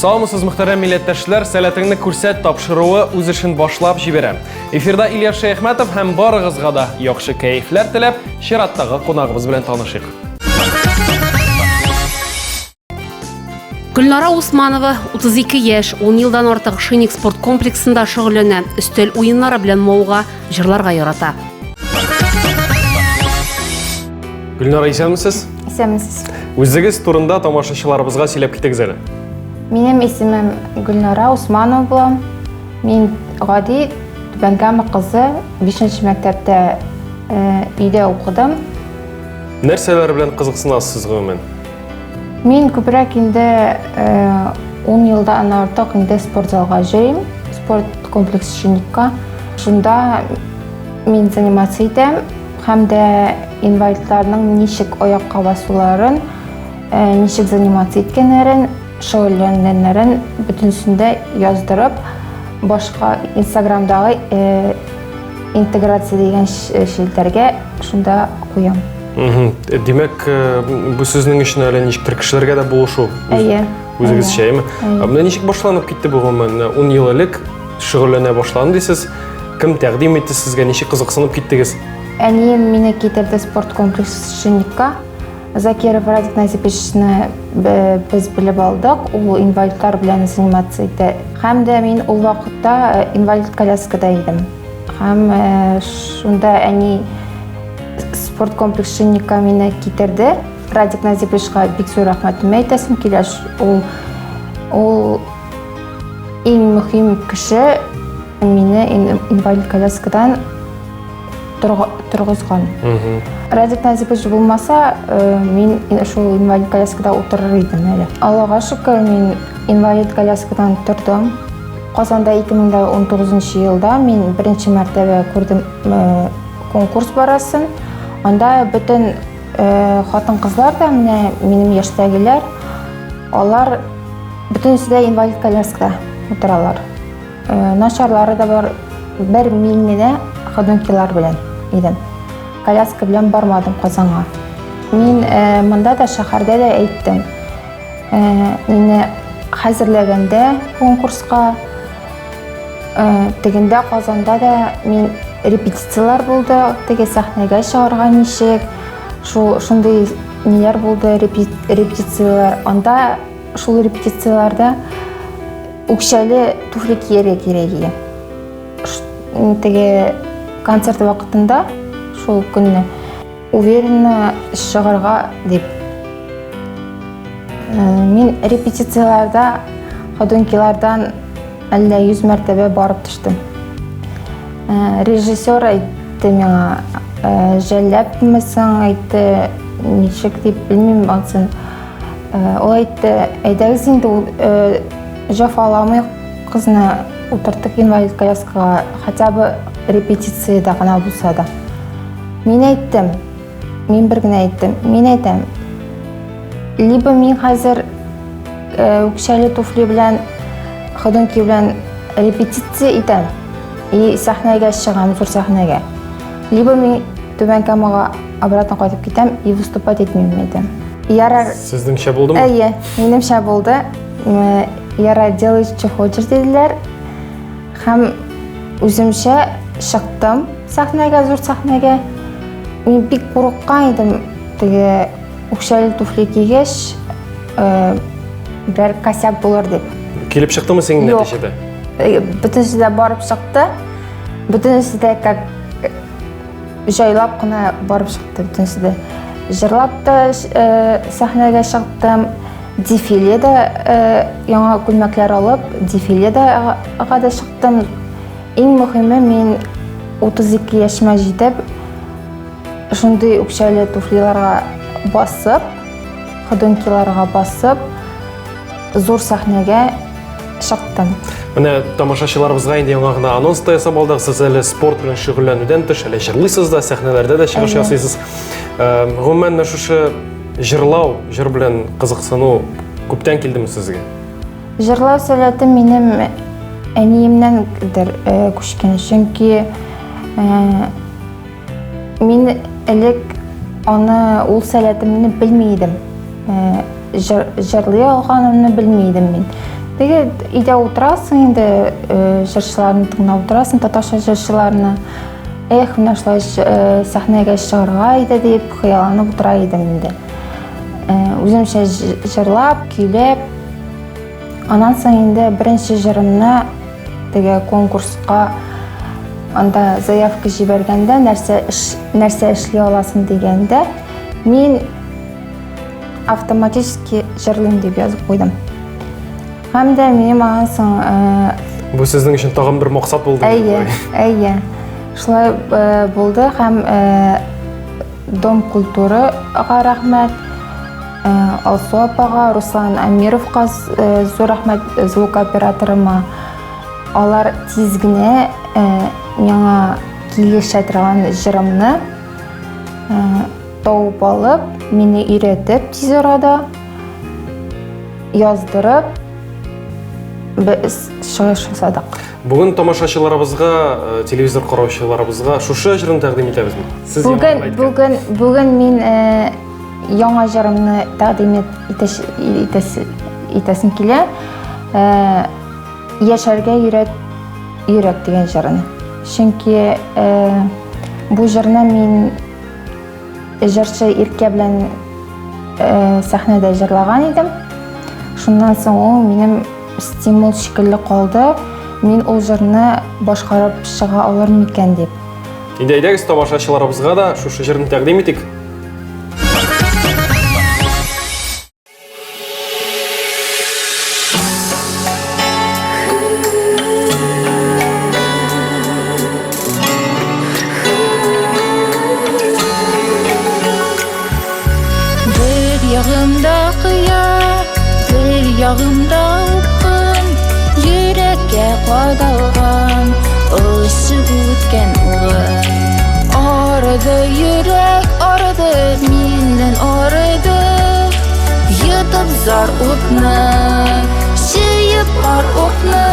Саумысыз, мөхтәрәм милләттәшләр, сәләтеңне күрсәт тапшыруы үз эшен башлап җибәрә. Эфирда Илья Шәяхмәтов һәм барыгызга да яхшы кәефләр теләп, чираттагы кунагыбыз белән танышыйк. Гөлнара Усманова, 32 яшь, 10 елдан артык Шинник спорт комплексында шөгыльләнә, өстәл уеннары белән мавыга, җырларга ярата. Гөлнара, исәнмесез? Исәнмесез. Үзегез турында тамашачыларыбызга сөйләп китегез әле. Минем исемем Гөлнара Усманова була. Мин гади Түбән Кама кызы, 5 мәктәптә э, өйдә укыдым. Нәрсәләр белән кызыксынасыз сез гомумән? Мин күбрәк инде 10 елдан артык инде спортзалга йөрим, спорт комплекс Шинникка. Шунда мин заниматься итәм һәм дә инвалидларның ничек аякка басуларын, ничек заниматься иткәннәрен, шөгыльләнгәннәрен бөтенесен дә яздырып, башка Инстаграмдагы интеграция дигән челтәргә шунда куям. Димәк, бу сезнең өчен әле ничектер кешеләргә дә булышу. Әйе. Үзегезчә, әйеме? Ә менә ничек башланып китте бу гомумән? Менә 10 ел элек шөгыльләнә башладым дисез. Кем тәкъдим итте сезгә, ничек кызыксынып киттегез? Әнием мине китерде спорт комплекс Шинникка. Закиров Радик Назиповичны без белеп алдык. Ул инвалидлар белән заниматься итә. Һәм дә мин ул вакытта инвалид коляскада идем. Һәм шунда әни спорт комплекс Шинникка мине китерде. Радик Назиповичка бик зур рәхмәтемне әйтәсем килә. Ул ул иң мөһим кеше мине инвалид коляскадан торгызган. Радик Назипович булмаса, мин шул инвалид коляскада утырыр идем әле. Аллага шөкер, мин инвалид коляскадан тордым. Казанда 2019 елда мин беренче мәртәбә күрдем конкурс барасын. Анда бөтен хатын-кызлар да менә минем яшьтәгеләр, алар бөтенесе дә инвалид коляскада утыралар. Начарлары да бар. Бер мин генә ходункилар белән идем. Коляска белән бармадым Казанга. Мин монда да, шәһәрдә дә әйттем. Мине хәзерләгәндә конкурска, тегендә Казанда да мин репетицияләр булды, теге сәхнәгә чыгарга ничек, шул шундый ниләр булды, репетицияләр. Анда шул репетицияләрдә Үкчәле туфли кияргә кирәк иде. Теге концерт вакытында шул көнне уверенно чыгарга дип. Мин репетицияләрдә ходункилардан әллә 100 мәртәбә барып төштем. Режиссер әйтте миңа, жәлләпме соң, әйтте, ничек дип белмим ансын. Ул әйтте, әйдәгез инде ул җафаламыйк кызны, утыртык инвалид коляскага, хотя бы репетициядә гына булса да. Мин әйттем, мин бер генә әйттем, мин әйтәм, либо мин хәзер үкчәле туфли белән, ходунки белән репетиция итәм и сәхнәгә чыгам, зур сәхнәгә. Либо мин Түбән Камага обратно кайтып китәм и выступать итмим, әйтәм. Ярар. Сезнеңчә булдымы? Әйе, минемчә булды. Ярар, делай, что хочешь, диделәр. Һәм үземчә чыктым сәхнәгә, зур сәхнәгә. Мин бик курыккан идем, теге үкчәле туфли кигәч, берәр косяк булыр дип. Килеп чыктымы синең нәтиҗәдә? Бөтенесе дә барып чыкты. Бөтенесе дә как җайлап кына барып чыкты бөтенесе дә. Җырлап та сәхнәгә чыктым, дефиле дә яңа күлмәкләр алып, дефиле дә да чыктым. Иң мөһиме, мин 32 яшемә җитеп, шундый үкчәле туфлиларга басып, ходункиларга басып, зур сәхнәгә чыктым. Менә тамашачыларыбызга инде яңа гына анонс та ясап алдык. Сез әле спорт белән шөгыльләнүдән тыш, әле җырлыйсыз да, сәхнәләрдә дә чыгыш ясыйсыз. Гомумән, менә шушы җырлау, җыр белән кызыксыну күптән килдеме сезгә? Җырлау сәләте минем әниемнән. Әтиемнәндер күчкән, чөнки мин элек аны ул сәләтемне белми идем. Җырлый алганымны белми идем мин. Теге өйдә утырасың инде, җырчыларны тыңлап утырасың, татарча җырчыларны. Эх, менә шулай сәхнәгә чыгарга иде дип хыялланып утыра идем инде. Үземчә җырлап, көйләп. Аннан соң инде беренче җырымны теге конкурска анда заявка җибәргәндә, нәрсә нәрсә эшли аласың дигәндә, мин автоматически җырлыйм дип язып куйдым. Һәм дә минем аннан соң Бу сезнең өчен тагын бер максат булды. Әйе, әйе. Шулай булды һәм Дом культурага рәхмәт, Алсу апага, Руслан Амировка зур рәхмәт звукооператорыма. Алар тиз генә миңа килешә торган җырымны табып алып, мине өйрәтеп тиз арада яздырып без чыгыш ясадык. Бүген тамашачыларыбызга, э, телевизор караучыларыбызга шушы җырны тәкъдим итәбезме? Сез бүген бүген бүген мин э, яңа җырымны тәкъдим итәс, итәс, итәсем килә. Э, Яшәргә йөрәк йөрәк дигән җырны. Чөнки бу җырны мин җырчы Иркә белән сәхнәдә җырлаган идем. Шуннан соң ул минем стимул шикелле калды. Мин ул җырны башкарып чыга алыр микән дип. Инде әйдәгез тамашачыларыбызга да шушы җырны тәкъдим итик. Бер ягымда кыя, бер ягымда упкын, йөрәккә кадалган, очып үткән угын. Арыды йөрәк, арыды, миннән арыды. Йотып зар утны, җыеп бар укны.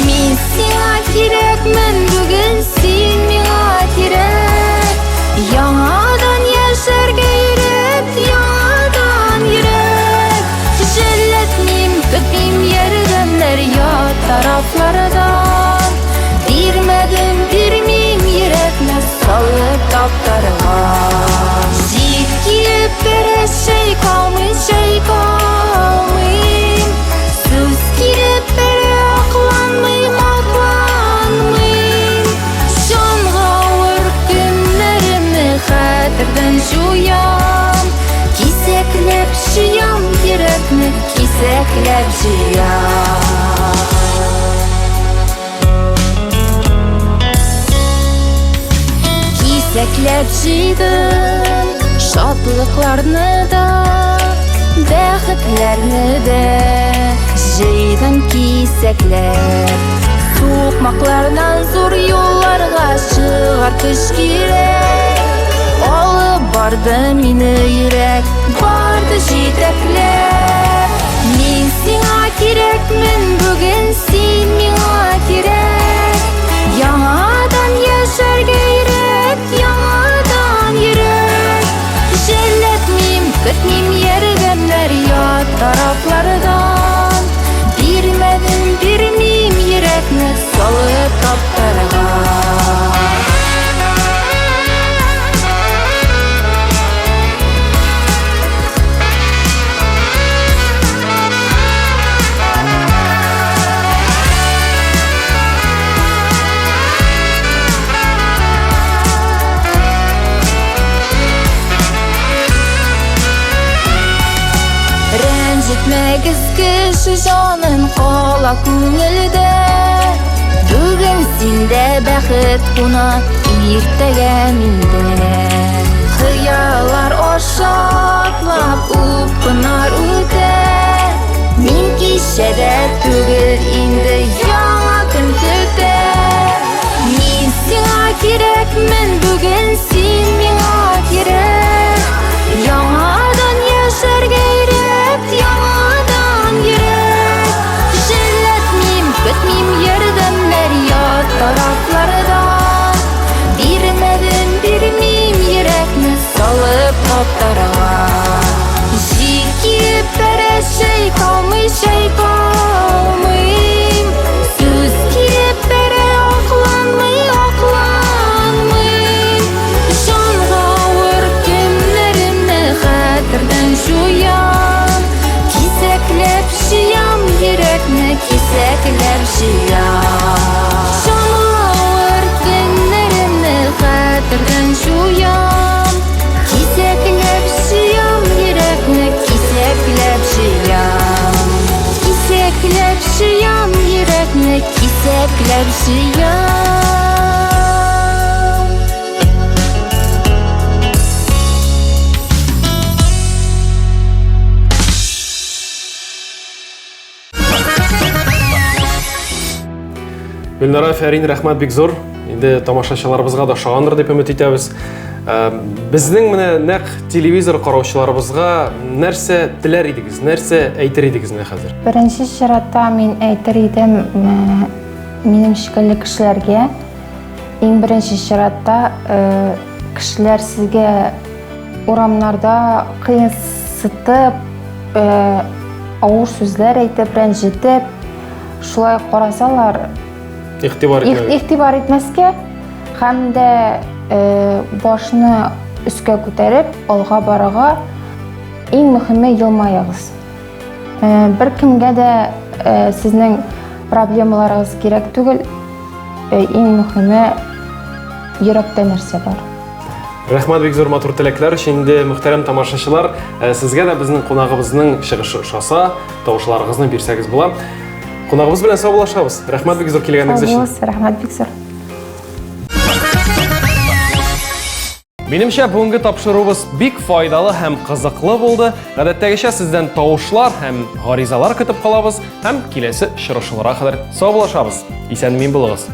Мин сиңа кирәкмен бүген, син миңа кирәк. Яңадан яшәргә йөрәк, яңадан йөрәк. Жәлләтмим, көтмим ярдәмнәр ят тарафлардан. Бирмәдем, бирмим йөрәкне салып таптарга. Җил килеп бәрә, чайкалмый, чайкалмыйм. Сүз килеп бәрә, акланмыйм, акланмыйм. Җанга авыр көннәремне хәтердән җуям. Кисәкләп җыям йөрәкне, кисәкләп җыям. Кисәкләп җыйдым шатлыкларны да, бәхетләрне дә җыйдым кисәкләп. Сукмаклардан зур юлларга чыгар көч кирәк. Алып барды мине йөрәк, барды җитәкләп. Мин сиңа кирәкмен бүген, син миңа кирәк. Яңадан яшәргә йөрәк, яңадан йөрәк. Жәлләтмим, көтмим ярдәмнәр ят тарафлардан. Бирмәдем, бирмим йөрәкне салып таптарга. Рәнҗетмәгез кеше җанын кала күңелдә. Бүген синдә бәхет куна, иртәгә миндә. Хыяллар ашатлап упкыннар үтә. Мин кичәдә түгел инде яңа көн көтә. Мин сиңа кирәкмен бүген, син миңа кирәк. Яңадан яшәргә йөрәк, яңадан йөрәк. Жәлләтмим, көтмим ярдәм. җыям. Авыр көннәремне хәтердән җуям. Кисәкләп җыям йөрәкне, кисәкләп җыям. Кисәкләп җыям йөрәкне, кисәкләп җыям. Гөлнара, Фәрин, рәхмәт бик зур. Инде тамашачыларыбызга да ошагандыр дип өмет итәбез. Э, безнең менә нәкъ телевизор караучыларыбызга нәрсә теләр идегез, нәрсә әйтер идегез менә хәзер? Беренче чиратта мин әйтер идем, э, минем шикелле кешеләргә иң беренче чиратта э, кешеләр сезгә урамнарда кыенсытып, авыр сүзләр әйтеп, рәнҗетеп, шулай карасалар, игътибар итмәгә. Игътибар итмәскә һәм дә башны өскә күтәреп, алга барырга, иң мөһиме елмаегыз. Бер кемгә дә сезнең проблемаларыгыз кирәк түгел, иң мөһиме йөрәктә нәрсә бар. Рәхмәт бик зур матур теләкләр өчен. Инде мөхтәрәм тамашачылар, э, сезгә дә безнең кунагыбызның чыгышы ошаса, тавышларыгызны бирсәгез була. Кунагыбыз белән саубуллашабыз. Рәхмәт бик зур килгәнегез өчен. Сау рәхмәт бик зур. Минемчә, бүгенге тапшыруыбыз бик файдалы һәм кызыклы булды. Гадәттәгечә сездән тавышлар һәм гаризалар көтеп калабыз һәм киләсе очрашуларга кадәр саубуллашабыз. Исән-имин булыгыз.